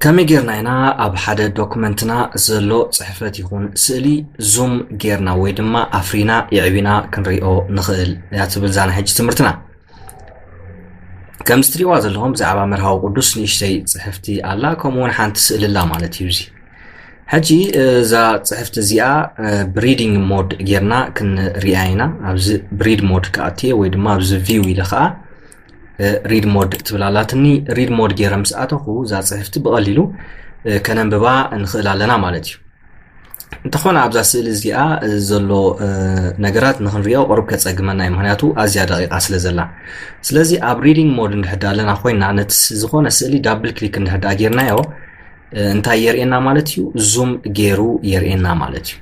ከመይ ጌርና ኢና ኣብ ሓደ ዶክመንትና ዘሎ ጽሕፈት ይኹን ስእሊ ዙም ጌርና ወይ ድማ ኣፍሪና የዕቢና ክንሪኦ ንኽእል እያ ትብል ዛና ሕጂ ትምህርትና። ከም ዝትሪእዋ ዘለኹም ብዛዕባ መርሃዊ ቅዱስ ንእሽተይ ጽሕፍቲ ኣላ፣ ከምኡ እውን ሓንቲ ስእሊ ኣላ ማለት እዩ። እዚ ሕጂ እዛ ጽሕፍቲ እዚኣ ብሪዲንግ ሞድ ጌርና ክንሪኣ ኢና። ኣብዚ ብሪድ ሞድ ክኣትየ ወይ ድማ ኣብዚ ቪው ኢለ ከዓ ሪድ ሞድ ትብል ኣላትኒ። ሪድ ሞድ ገይረ ምስ ኣተኹ እዛ ጽሕፍቲ ብቐሊሉ ከነንብባ ንኽእል ኣለና ማለት እዩ። እንተኾነ ኣብዛ ስእሊ እዚኣ ዘሎ ነገራት ንኽንሪኦ ቁሩብ ከጸግመና እዩ፣ ምኽንያቱ ኣዝያ ደቂቓ ስለ ዘላ። ስለዚ ኣብ ሪዲንግ ሞድ እንድሕዳ ኣለና ኮይና ነቲ ዝኾነ ስእሊ ዳብል ክሊክ እንድሕዳ ጌርናዮ እንታይ የርእየና ማለት እዩ? ዙም ገይሩ የርእየና ማለት እዩ።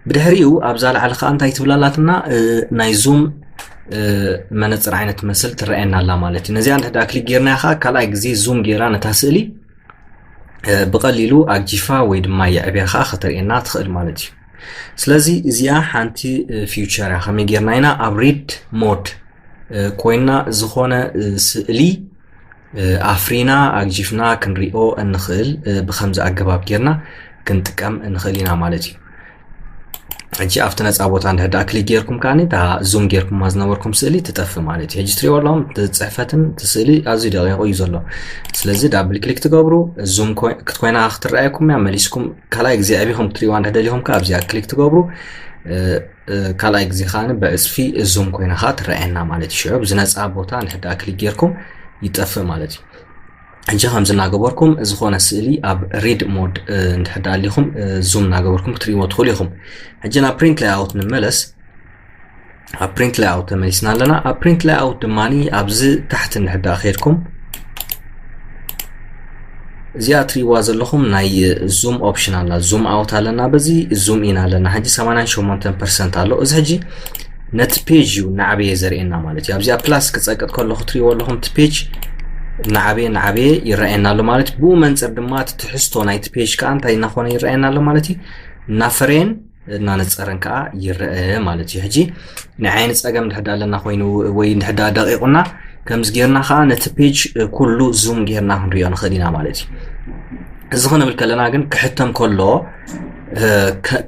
ብድሕሪኡ ኣብዛ ላዕሊ ከዓ እንታይ ትብል ኣላትና? ናይ ዙም መነፅር ዓይነት ትመስል ትረኣየና ኣላ ማለት እዩ። ነዚኣ እንድሕዳ ክሊክ ጌርናያ ከዓ ካልኣይ ግዜ ዙም ጌራ ነታ ስእሊ ብቐሊሉ ኣግጂፋ ወይ ድማ የዕብያ ከዓ ከተርእየና ትኽእል ማለት እዩ። ስለዚ እዚኣ ሓንቲ ፊውቸር እያ። ከመይ ጌርና ኢና ኣብ ሪድ ሞድ ኮይና ዝኾነ ስእሊ ኣፍሪና ኣግጂፍና ክንሪኦ እንኽእል ብከምዚ ኣገባብ ጌርና ክንጥቀም እንኽእል ኢና ማለት እዩ። ሕጂ ኣብቲ ነፃ ቦታ እንድሕዳ ክሊክ ጌርኩም ከዓኒ እታ ዙም ጌርኩማ ዝነበርኩም ስእሊ ትጠፍእ ማለት እዩ። ሕጂ ትሪእዎ ኣለኹም እቲ ጽሕፈትን እቲ ስእሊ ኣዝዩ ደቂቑ እዩ ዘሎ። ስለዚ ዳብል ክሊክ ትገብሩ፣ ዙም ክትኮይና ክትረኣየኩም እያ። መሊስኩም ካልኣይ ግዜ ዕቢኹም ክትሪእዋ እንድሕደሊኹም ከ ኣብዚኣ ክሊክ ትገብሩ። ካልኣይ ግዜ ከዓኒ ብዕፅፊ ዙም ኮይና ከዓ ትረኣየና ማለት እዩ። ሽዑ ኣብዚ ነፃ ቦታ እንድሕዳ ክሊክ ጌርኩም ይጠፍእ ማለት እዩ። ሕጂ ከምዚ እናገበርኩም ዝኾነ ስእሊ ኣብ ሪድ ሞድ እንድሕዳ ኣሊኹም ዙም እናገበርኩም ክትሪእዎ ትኽእሉ ኢኹም። ሕጂ ናብ ፕሪንት ላይኣውት ንመለስ። ኣብ ፕሪንት ላይኣውት ተመሊስና ኣለና። ኣብ ፕሪንት ላይኣውት ድማ ኣብዚ ታሕቲ እንድሕዳ ከይድኩም እዚኣ ትሪእዋ ዘለኹም ናይ ዙም ኦፕሽን ኣላ። ዙም ኣውት ኣለና፣ በዚ ዙም ኢን ኣለና። ሕጂ ሰማንያን ሸሞንተን ፐርሰንት ኣሎ። እዚ ሕጂ ነቲ ፔጅ እዩ እናዓበየ ዘርእየና ማለት እዩ። ኣብዚኣ ፕላስ ክጸቅጥ ከለኹ ትሪእዎ ኣለኹም እቲ ፔጅ እናዓበየ እናዓበየ ይረኣየና ኣሎ ማለት እዩ። ብኡ መንጽር ድማ እቲ ትሕዝቶ ናይቲ ፔጅ ከዓ እንታይ እናኾነ ይረኣየና ኣሎ ማለት እዩ። እናፈረየን እናነጸረን ከዓ ይረአ ማለት እዩ። ሕጂ ንዓይ ንጸገም እንድሕዳ ኣለና ኮይኑ ወይ እንድሕዳ ደቂቑና ከምዚ ጌርና ከዓ ነቲ ፔጅ ኩሉ ዙም ጌርና ክንሪኦ ንኽእል ኢና ማለት እዩ። እዚ ክንብል ከለና ግን ክሕተም ከሎ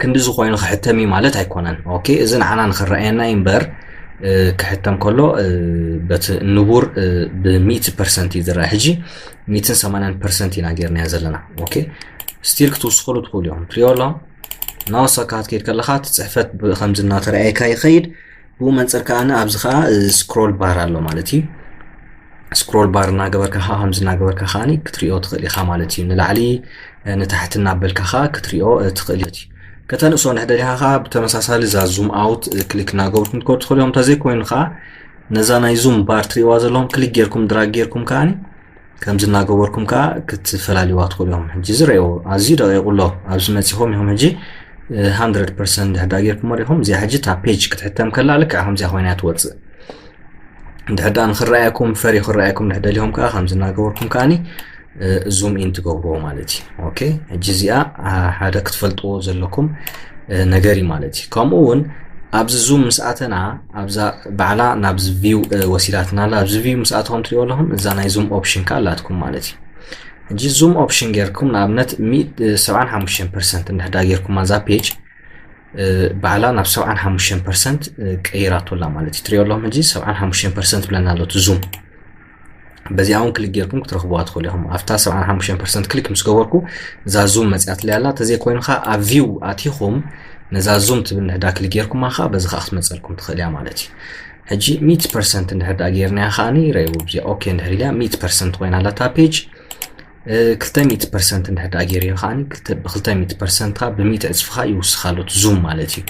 ክንዲ ዝኾይኑ ክሕተም እዩ ማለት ኣይኮነን። ኦኬ፣ እዚ ንዓና ንኽረኣየና እዩ እምበር ክሕተም ከሎ በቲ ንቡር ብሚእቲ ፐርሰንት እዩ ዝረአ። ሕጂ ሚእትን ሰማንያን ፐርሰንት ኢና ጌርናዮ ዘለና። ኦኬ፣ ስቲል ክትውስኽሉ ትኽእሉ እዮም። ትሪኦ ኣሎ ናወሰካ ክትከይድ ከለኻ እቲ ጽሕፈት ከምዚ እናተረኣየካ ይኸይድ። ብኡ መንጽር ከኣ ኣብዚ ከኣ ስክሮል ባር ኣሎ ማለት እዩ። ስክሮል ባር እናገበርካ ከኣ ከምዚ እናገበርካ ከኣ ክትሪኦ ትኽእል ኢኻ ማለት እዩ። ንላዕሊ ንታሕቲ እናበልካ ከኣ ክትሪኦ ትኽእል እዩ። ከተንእሶ እንድሕር ደሊኻ ከኣ ብተመሳሳሊ እዛ ዙም ኣውት ክሊክ እናገበርኩም ክትከዱ ትኽእሉ እዮም። እንተዘይኮይኑ ከኣ ነዛ ናይ ዙም ባር ትሪእዋ ዘለኹም ክሊክ ጌርኩም ድራግ ጌርኩም ከኣ ከምዚ እናገበርኩም ከዓ ክትፈላልይዋ ትኽእሉ ኢኹም። ሕጂ እዚ ረእይዎ ኣዝዩ ደቂቑ ኣሎ። ኣብዚ መፂኹም ኢኹም ሕጂ ሃንድረድ ፐርሰንት እንድሕዳ ጌርኩም ሪኹም እዚኣ ሕጂ እታ ፔጅ ክትሕተም ከላ ልክዕ ከምዚኣ ኮይና እያ ትወፅእ። እንድሕዳ ንክረኣየኩም ፈሪ ክረኣየኩም እንድሕደሊኹም ከዓ ከምዚ እናገበርኩም ከዓኒ ዙም ኢን ትገብርዎ ማለት እዩ። ኦኬ፣ ሕጂ እዚኣ ሓደ ክትፈልጥዎ ዘለኩም ነገር እዩ ማለት እዩ። ከምኡ እውን ኣብዚ ዙም ምስ ኣተና ኣብዛ ባዕላ ናብዚ ቪው ወሲዳትና ኣላ። ኣብዚ ቪው ምስ ኣተኹም ትሪእዎ ኣለኹም እዛ ናይ ዙም ኦፕሽን ከኣ ኣላትኩም ማለት እዩ። ሕጂ ዙም ኦፕሽን ጌርኩም ንኣብነት ሰብዓን ሓሙሽተን ፐርሰንት እንድሕዳ ጌርኩማ እዛ ፔጅ ባዕላ ናብ ሰብዓን ሓሙሽተን ፐርሰንት ቀይራቶ ኣላ ማለት እዩ። ትሪእዎ ኣለኹም ሕጂ ሰብዓን ሓሙሽተን ፐርሰንት ብለና ኣሎ እቲ ዙም። በዚኣ እውን ክሊክ ጌርኩም ክትረኽብዋ ትኽእሉ ኢኹም። ኣብታ ሰብዓን ሓሙሽተን ፐርሰንት ክሊክ ምስ ገበርኩ እዛ ዙም መፂኣትለይ ኣላ። ተዘይኮይኑ ከዓ ኣብ ቪው ኣቲኹም ነዛ ዙም ትብል እንድሕዳ ክሊክ ጌርኩማ ከዓ በዚ ከዓ ክትመፀልኩም ትኽእል እያ ማለት እዩ። ሕጂ ሚእቲ ፐርሰንት እንድሕዳ ጌርናያ ከዓኒ ረእይዎ እዚኣ ኦኬ እንድሕር ኢልያ ሚእቲ ፐርሰንት ኮይና ኣላ እታ ፔጅ። ክልተ ሚእቲ ፐርሰንት እንድሕዳ ገይርዮ ከዓኒ ብክልተ ሚእቲ ፐርሰንት ከዓ ብሚእቲ ዕፅፊ ከዓ ይውስኻሉ እቲ ዙም ማለት እዩ።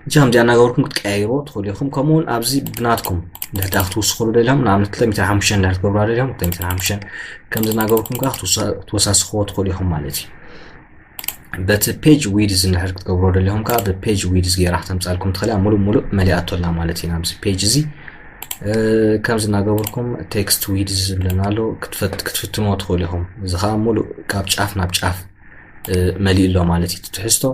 ሕጂ ከምዚኣ እናገበርኩም ክትቀያይርዎ ትኽእሉ ኢኹም። ከምኡውን ኣብዚ ብናትኩም እንድሕዳ ክትውስኽሉ ደሊኹም ንኣብነት ክልተ ሚእቲ ሓሙሽተ እንድሕር ትገብርዋ ደሊኹም ክልተ ሚእቲ ሓሙሽተ ከምዚ እናገበርኩም ከዓ ክትወሳስኽዎ ትኽእሉ ኢኹም ማለት እዩ። በቲ ፔጅ ዊድዝ እንድሕር ክትገብርዎ ደሊኹም ከዓ ብፔጅ ዊድዝ ገይራ ክተምፃልኩም ትኽእል እያ። ሙሉእ ሙሉእ መሊኣቶ ኣላ ማለት እዩ ናብዚ ፔጅ እዚ። ከምዚ እናገበርኩም ቴክስት ዊድዝ ዝብለና ኣሎ ክትፍትንዎ ትኽእሉ ኢኹም። እዚ ከዓ ሙሉእ ካብ ጫፍ ናብ ጫፍ መሊኡ ኣሎ ማለት እዩ ትሕዝቶ።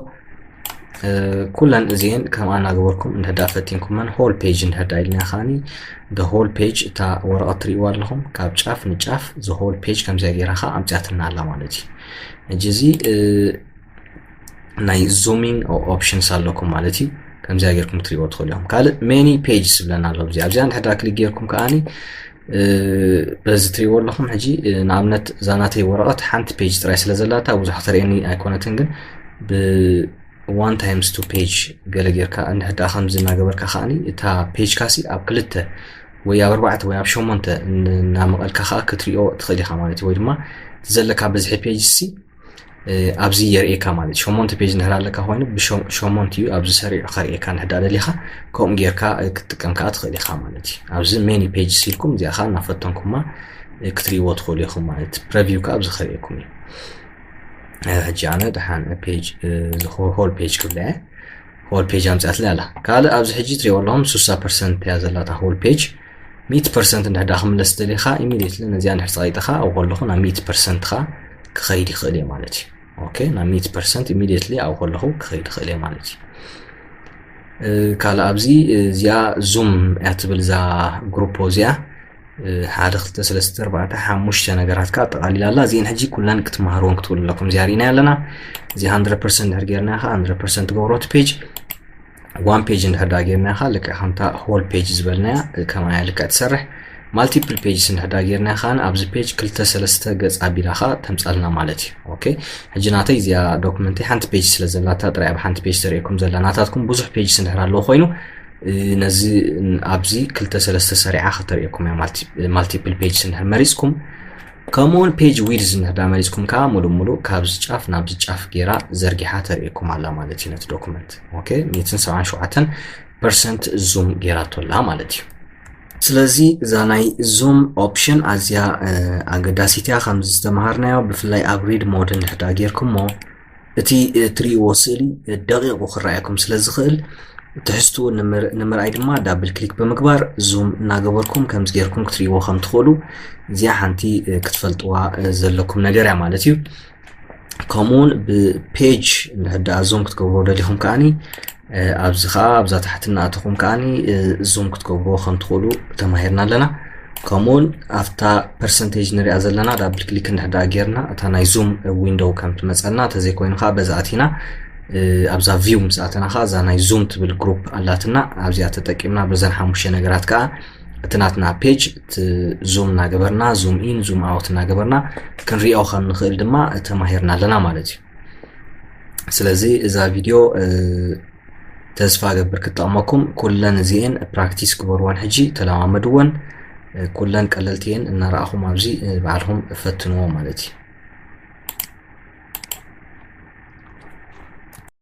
ኩለን እዚአን ከምኣ እናገበርኩም እንድሕዳ ፈቲንኩመን ሆል ፔጅ እንድሕዳ ኢልና ከዓኒ ሆል ፔጅ እታ ወረቐት ትሪእዋ ኣለኹም ካብ ጫፍ ንጫፍ ሆል ፔጅ ከምዚኣ ገይራ ከዓ ኣምፅኣትና ኣላ ማለት እዩ። ሕጂ እዚ ናይ zooming options ኣለኩም ማለት እዩ። ከምዚኣ ጌርኩም ክትሪእዎ ትኽእሉ ኢኹም። ካልእ many pages ዝብለና ኣሎ። እዚ ኣብዚኣ እንድሕር ክሊክ ጌርኩም ከዓኒ በዚ ትሪእዎ ኣለኹም። ሕጂ ንኣብነት እዛ ናተይ ወረቐት ሓንቲ ፔጅ ጥራይ ስለ ዘላታ ብዙሕ ክተርእየኒ ኣይኮነትን፣ ግን ብ one times two page ገለ ጌርካ እንድሕር ከምዚ እናገበርካ ከዓኒ እታ ፔጅ ካሲ ኣብ ክልተ ወይ ኣብ ኣርባዕተ ወይ ኣብ ሸሞንተ እናመቐልካ ከዓ ክትሪኦ ትኽእል ኢኻ ማለት እዩ። ወይ ድማ እቲ ዘለካ ብዝሒ ፔጅ ሲ ኣብዚ የርእየካ ማለት እዩ። ሸሞንተ ፔጅ እንድሕር ኣለካ ኮይኑ ብሸሞንቲኡ ኣብዚ ሰሪዑ ከርእየካ እንድሕር ደሊኻ ከምኡ ጌርካ ክትጥቀም ከዓ ትኽእል ኢኻ ማለት እዩ። ኣብዚ many pages ኢልኩም እዚኣ ከዓ እናፈተንኩማ ክትሪእዎ ትኽእሉ ኢኹም ማለት እዩ። ፕረቪው ከዓ ኣብዚ ከርእየኩም እዩ። ሕጂ ኣነ ደሓን ፔጅ whole page ክብላ እየ። Whole page ኣምፅኣትለይ ኣላ። ካልእ ኣብዚ ሕጂ ትሪእዎ ኣለኹም ስሳ ፐርሰንት እያ ዘላታ whole page። ሚእቲ ፐርሰንት እንድሕር ክምለስ ደሊኻ immediately ነዚኣ እንድሕር ፀቒጥኻ ኣብኡ ከለኹ ናብ ሚእቲ ፐርሰንት ኻ ክኸይድ ይኽእል እየ ማለት እዩ። ኦኬ፣ ናብ ሚእቲ ፐርሰንት immediately ኣብኡ ከለኹ ክኸይድ ይኽእል እየ ማለት እዩ። ካልእ ኣብዚ እዚኣ ዙም እያ ትብል እዛ ግሩፕ እዚኣ ሓደ ክልተ ሰለስተ ኣርባዕተ ሓሙሽተ ነገራት ከዓ ኣጠቓሊላ ኣላ። እዚአን ሕጂ ኩለን ክትመሃርዎን ክትብሉ ኣለኩም። እዚኣ ርኢና ኣለና። እዚ hundred percent ድሕር ጌርና ከዓ hundred percent ትገብሮ እቲ ፔጅ one page እንድሕር ዳ ጌርና ከዓ ልክዕ ከምታ whole page ዝበልናያ ከምኣ ልክዕ ትሰርሕ። Multiple pages እንድሕር ዳ ጌርና ከዓ ኣብዚ ፔጅ ክልተ ሰለስተ ገጽ ኣቢላ ከዓ ተምጻልና ማለት እዩ። ኦኬ፣ ሕጂ ናተይ እዚኣ ዶክመንተይ ሓንቲ ፔጅ ስለ ዘላታ ጥራይ ኣብ ሓንቲ ፔጅ ተርእየኩም ዘላ፣ ናታትኩም ብዙሕ ፔጅ እንድሕር ኣለዎ ኮይኑ ነዚ ኣብዚ ክልተ ሰለስተ ሰሪዓ ከተርእየኩም እያ። Multiple pages እንድሕር መሪጽኩም ከምኡውን ፔጅ ዊድዝ እንድሕር መሪጽኩም ከዓ ሙሉእ ሙሉእ ካብዚ ጫፍ ናብዚ ጫፍ ጌራ ዘርጊሓ ተርእየኩም ኣላ ማለት እዩ ነቲ ዶክመንት። ኦኬ፣ ሚእትን ሰብዓን ሸውዓተን ፐርሰንት ዙም ጌራቶ ኣላ ማለት እዩ። ስለዚ እዛ ናይ ዙም ኦፕሽን ኣዝያ ኣገዳሲት እያ። ከምዚ ዝተምሃርናዮ ብፍላይ ኣብ ሪድ ሞድ እንድሕር ጌርኩሞ እቲ ትርእይዎ ስእሊ ደቂቑ ክረኣየኩም ስለ ዝኽእል ትሕዝትኡ ንምርኣይ ድማ ዳብል ክሊክ ብምግባር ዙም እናገበርኩም ከምዚ ጌርኩም ክትርእይዎ ከም ትኽእሉ እዚኣ ሓንቲ ክትፈልጥዋ ዘለኩም ነገር እያ ማለት እዩ። ከምኡውን ብፔጅ እንድሕር ደኣ ዙም ክትገብርዎ ደሊኹም ከዓኒ ኣብዚ ከዓ ኣብዛ ታሕቲ እናኣተኹም ከዓኒ ዙም ክትገብርዎ ከም ትኽእሉ ተማሂርና ኣለና። ከምኡውን ኣብታ ፐርሰንቴጅ ንሪኣ ዘለና ዳብል ክሊክ እንድሕር ደኣ ጌርና እታ ናይ ዙም ዊንዶው ከም ትመፀልና፣ ተዘይኮይኑ ከዓ በዛ ኣቲና ኣብዛ ቪው ምስ ኣተና ከዓ እዛ ናይ ዙም ትብል ግሩፕ ኣላትና፣ ኣብዚኣ ተጠቂምና በዘን ሓሙሽተ ነገራት ከዓ እቲ ናትና ፔጅ እቲ ዙም እናገበርና ዙም ኢን ዙም ኣውት እናገበርና ክንሪኦ ከም ንኽእል ድማ ተማሂርና ኣለና ማለት እዩ። ስለዚ እዛ ቪድዮ ተስፋ ገብር ክትጠቕመኩም። ኩለን እዚኤን ፕራክቲስ ግበርወን፣ ሕጂ ተለማመድወን። ኩለን ቀለልቲ እየን፣ እናረኣኹም ኣብዚ ባዕልኹም ፈትንዎ ማለት እዩ።